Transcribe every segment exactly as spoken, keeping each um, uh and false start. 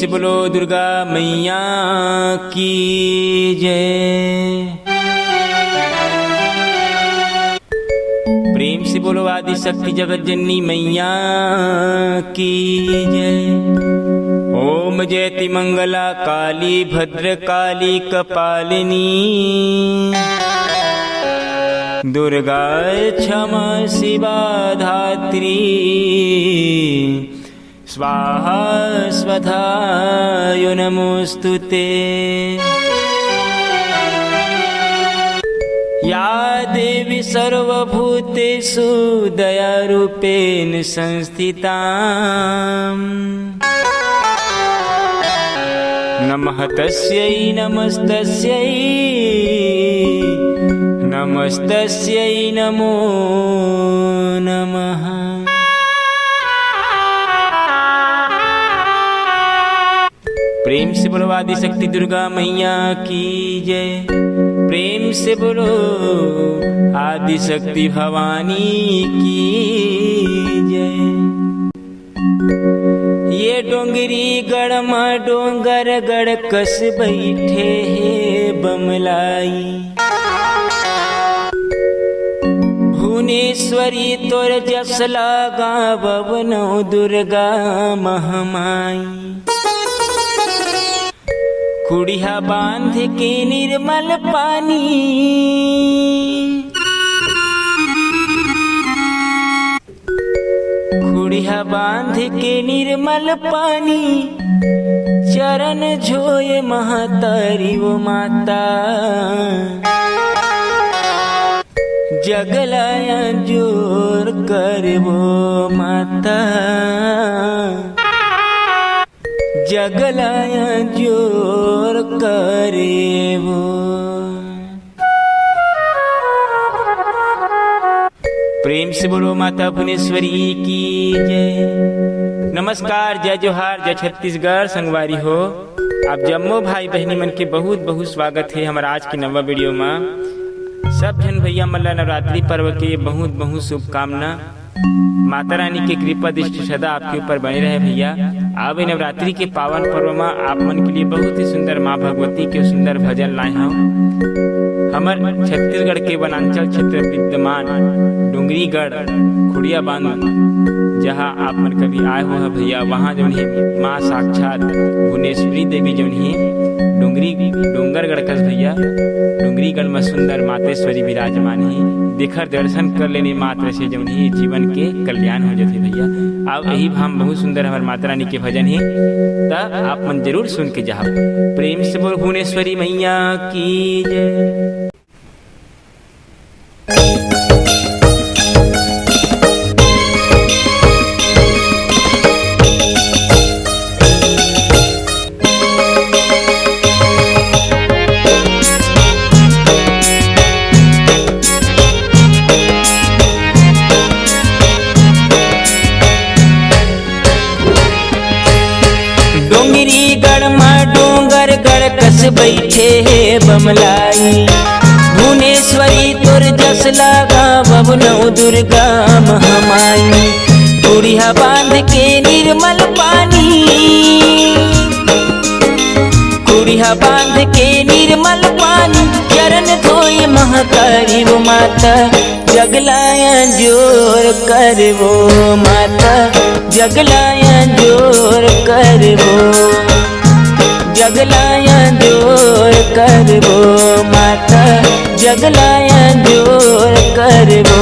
से बोलो दुर्गा मैया की जय। प्रेम से बोलो आदि शक्ति जगत जननी मैया की जय। ओम जयति मंगला काली भद्र काली कपालिनी दुर्गा क्षमा शिवा धात्री स्वाहा स्वधा यो नमोऽस्तु ते। या देवी सर्वभूतेषु दयारूपेण संस्थिता। नमः तस्यै नमस्तस्यै नमस्तस्यै नमो नमः। प्रेम से बोलो आदि शक्ति दुर्गा मैया की जय। प्रेम से बोलो आदि शक्ति भवानी की जय। ये डोंगरी गढ़ मा डोंगर गढ़ कस बैठे हे बमलाई। भुवनेश्वरी तोर जस लगावव नौ दुर्गा महमाई। कुड़िया बांध के निर्मल पानी, कुड़िया बांध के निर्मल पानी, चरण झोए महतारी वो माता। जगलाया जोर कर वो माता, जगलाया जोर कर वो। प्रेम से बोलो माता भुवनेश्वरी की जय। नमस्कार, जय जोहार, जय छत्तीसगढ़। संगवारी हो, आप जम्मो भाई बहिनी मन के बहुत बहुत स्वागत हे हमर आज के नवा वीडियो मा। सब झन भैया मन ला नवरात्रि पर्व के बहुत बहुत शुभकामना। माता रानी के कृपा दृष्टि सदा आपके ऊपर बने रहे भैया। अब ये नवरात्रि के पावन पर्व मा आप मन के लिए बहुत ही सुंदर माँ भगवती के सुंदर भजन लाए हूँ। हमर छत्तीसगढ़ के वनांचल क्षेत्र विद्यमान डोंगरीगढ़ खुड़िया बांध, जहाँ आप मन कभी आए हो है भैया, वहाँ जौन है माँ साक्षात भुवनेश्वरी देवी जौन है डोंगरी डोंगरगढ़ कस भैया, डोंगरीगढ़ में सुंदर मातेश्वरी विराजमान है। देख दर्शन कर लेने मात्र से जौन ही जीवन के कल्याण हो जाथे भैया। अब यही भाव बहुत सुंदर हमर माता रानी के भजन है, त आप मन जरूर सुन के जाओ। प्रेम से बोल भुवनेश्वरी मैया की जय। डोंगरीगढ़ मा डोंगरगढ़ कस बैठे हे बमलाई। भुवनेश्वरी तोर जस लगावव नौ दुर्गा महमाई। कुड़िया बांध के निर्मल पानी, कुड़िया बांध के निर्मल पानी, चरण धोए महतारी वो माता। जगलाया जोर कर वो माता, जगलाया जोर कर वो, जगलाया जोर कर वो माता, जगलाया जोर कर वो।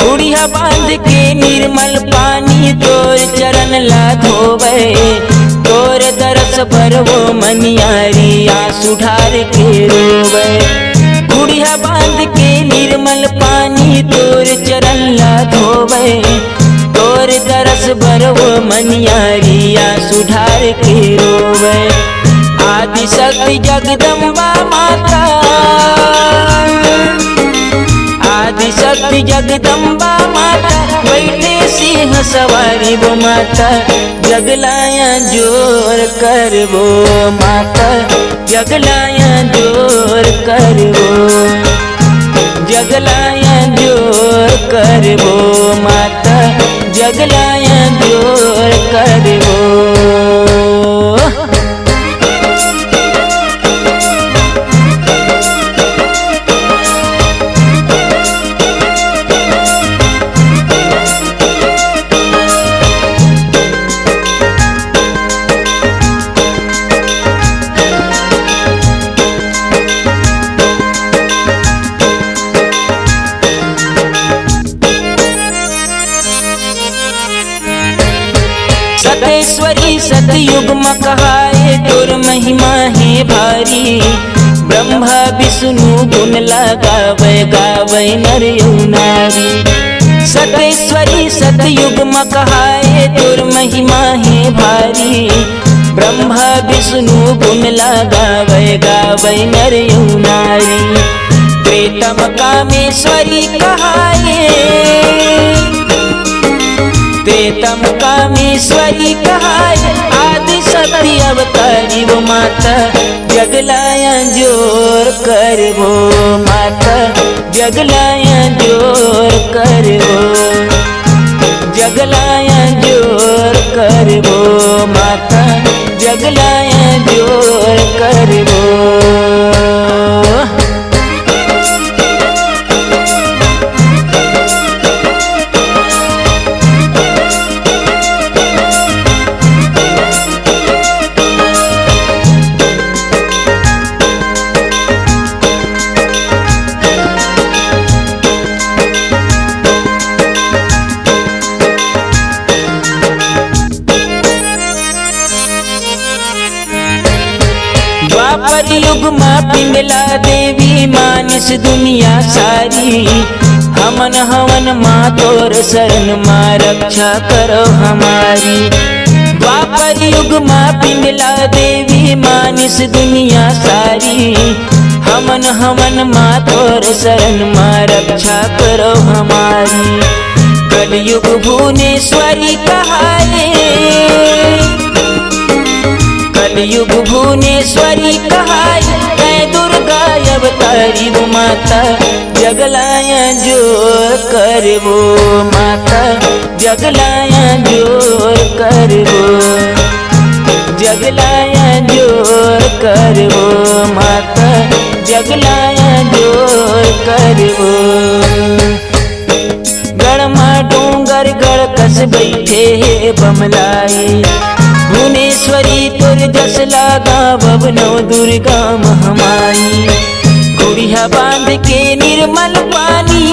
कुड़िया बांध के निर्मल पानी तोर चरण ला धोवे, तोर दरस बर वो मनियारी आंसू ढार के रोवे। कुड़िया बांध के निर्मल पानी तोर चरण ला धोवे, तोर दरस बर वो मनियारी आंसू ढार के रोवे। शक्ति जगदम्बा माता, आदि शक्ति जगदम्बा माता, बैठे सिंह सवारी वो माता, जगलाया जोर करबो माता, जगलाया जोर करबो, जगलाया जोर करबो माता, जगलाया जोर करबो। सतेश्वरी सतयुग म कहाए, तोर महिमा हे भारी। ब्रह्मा विष्णु गुण लगावे, गावे नर यौ नारी। सतेश्वरी सतयुग म कहाए, तोर महिमा हे भारी। ब्रह्मा विष्णु गुण लगावे, गावे नर यौ नारी। त्रेता म कामेश्वरी कहाए, त्रेता म कामेश्वरी कहाए, आदि शक्ति अवतारी वो माता, जगलाया जोर करबो माता, जगलाया जोर करबो, जगलाया जोर करबो माता, जगलाया जोर करबो। द्वापर युग म पिंगला देवी मानिस दुनिया सारी, हमन हवन माँ तोर शरण माँ रक्षा करो हमारी। द्वापर युग म पिंगला देवी मानिस दुनिया सारी, हमन हवन माँ तोर शरण माँ रक्षा करो हमारी। कलयुग भुवनेश्वरी कहाए, कलयुग भुवनेश्वरी कहाए, तैं दुर्गा अवतारी वो माता, जगलाया जोर करबो माता, जगलाया जोर करबो, जगलाया जोर करबो माता, जगलाया जोर करबो। गढ़ मा डोंगर गढ़ कस बैठे हे बमलाई, भुवनेश्वरी तोर जस लागा बबनौ दुर्गा महमाई। कुड़िया बांध के निर्मल पानी,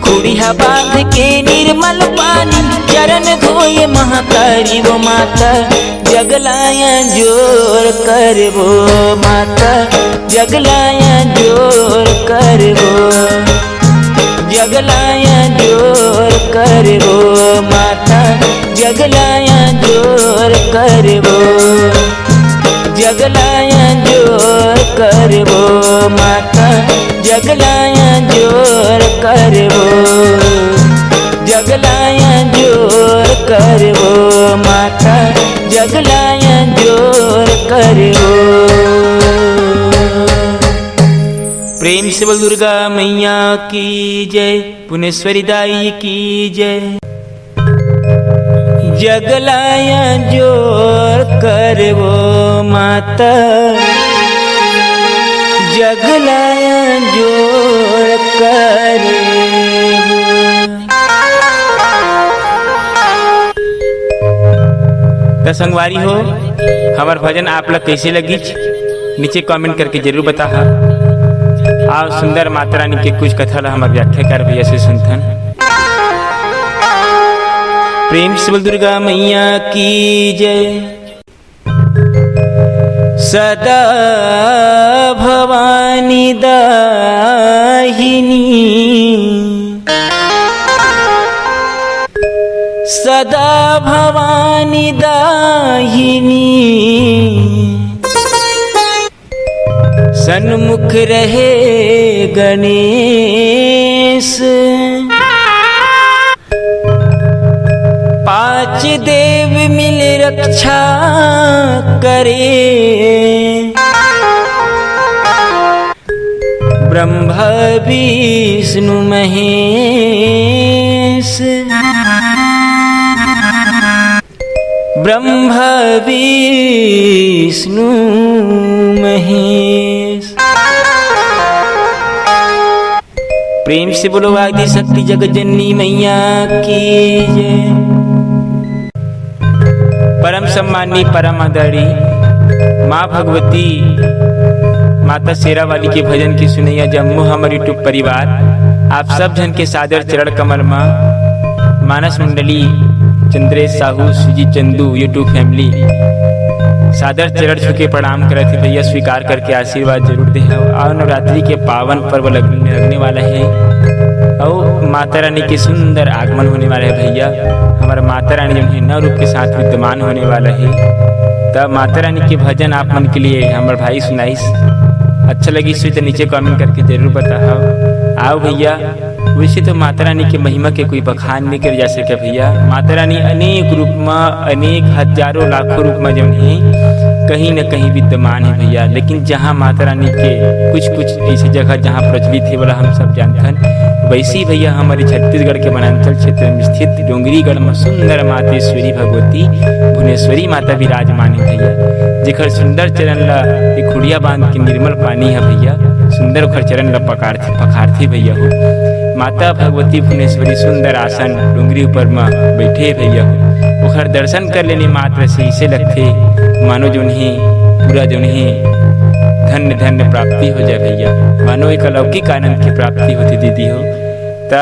कुड़िया बांध के निर्मल पानी, चरण धोए महतारी वो माता, जगलाया जोर करबो माता, जगलाया जोर करबो, जगलाया जोर करबो माता, जगलाया जोर करबो, जगलाया जोर करबो माता, जगलाया जोर करबो, जगलाया जोर करबो माता, जगलाया जोर करबो। प्रेम से बोल दुर्गा मैया की जय, भुवनेश्वरी दाई की जय। जगलाया जोर करबो माता, जगलाया जोर करबो। त संगवारी हो, हमर भजन आप ला कइसे लगिस, नीचे comment करके जरूर बताहा। अउ सुंदर माता रानी के कुछ कथा ला हमर व्याख्याकार भैया से सुनथन। प्रेम से बोल दुर्गा मैया की जय। सदा भवानी दाहिनी, सदा भवानी दाहिनी सन्मुख रहे गणेश। पांच देव मिल रक्षा करे। ब्रह्मा विष्णु महेश। ब्रह्मा विष्णु महेश। प्रेम से बोलो आदि शक्ति जगत जननी मैया की जय। परम सम्मानी, परम आदरणी माँ भगवती, माता शेरा वाली के भजन के सुनैया जम्मो हमर YouTube परिवार, आप सब झन के सादर चरण कमल मा मानस मंडली, चंद्रेश साहू, सुजीत चंदू, YouTube family, सादर चरण छू के प्रणाम करत हे भैया। स्वीकार करके आशीर्वाद जरूर दे हव। और नवरात्रि के पावन पर्व लगने, लगने वाला है और माता रानी के सुंदर आगमन होने वाला है भैया। हमारा माता रानी जो है नौ रूप के साथ विद्यमान होने वाला है। तब माता रानी के भजन आप मन के लिए हमर भाई सुनाइस। अच्छा लगिस होही तो नीचे comment करके जरूर बताहव। आओ भैया, वैसे तो माता रानी के महिमा के कोई बखान नहीं करे जा सके भैया। माता रानी अनेक रूप में, अनेक हजारों लाखों रूप में जौन है, कहीं न कहीं विद्यमान है भैया। लेकिन जहाँ माता रानी के कुछ कुछ ऐसी जगह जहाँ प्रचलित है, बोला हम सब जानथन, वैसे ही भैया हमारे छत्तीसगढ़ के वनांचल क्षेत्र में स्थित डोंगरीगढ़ में सुंदर मातेश्वरी भगवती भुवनेश्वरी माता विराजमान है भैया, जेकर सुंदर चरण ला एक खुड़िया बांध के निर्मल पानी है भैया, सुंदर ओकर चरण ला पकारथे, पखारथे भैया हो। माता भगवती भुवनेश्वरी सुंदर आसन डोंगरी ऊपर म बैठे हे भैया हो। ओकर दर्शन कर लेने मात्र से इसे लगथे मानो जोन हे पूरा जोन हे धन्य धन्य प्राप्ति हो जाए भैया, मानो एक अलौकिक आनंद की प्राप्ति होती दीदी हो। त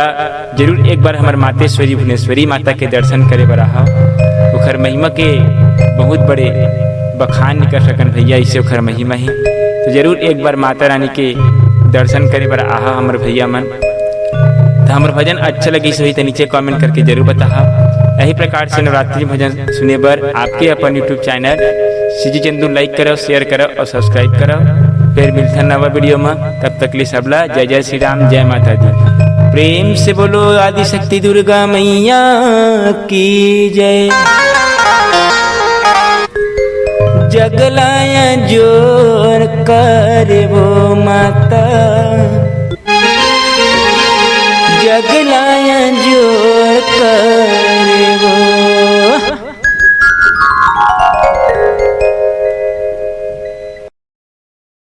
जरूर एक बार हमर मातेश्वरी भुवनेश्वरी माता के दर्शन करे बर आहा। ओखर महिमा के बहुत बड़े बखान नहीं कर सकन भैया, इसे ओखर महिमा है। तो जरूर एक बार माता रानी के दर्शन करे बर आहा हमर भैया मन। तो हमर भजन अच्छा लगिस होही तो नीचे comment करके जरूर बताहा। यही प्रकार से नवरात्रि भजन सुने बर आपके अपन YouTube channel CG Chandu like करो, share करो और subscribe करो। फिर मिलथन नवा video में, तब तक ले सबला जय जय श्री राम, जय माता दी। प्रेम से बोलो आदि शक्ति दुर्गा मैया की जय। जगलाया जोर कर वो माता, जगलाया जोर कर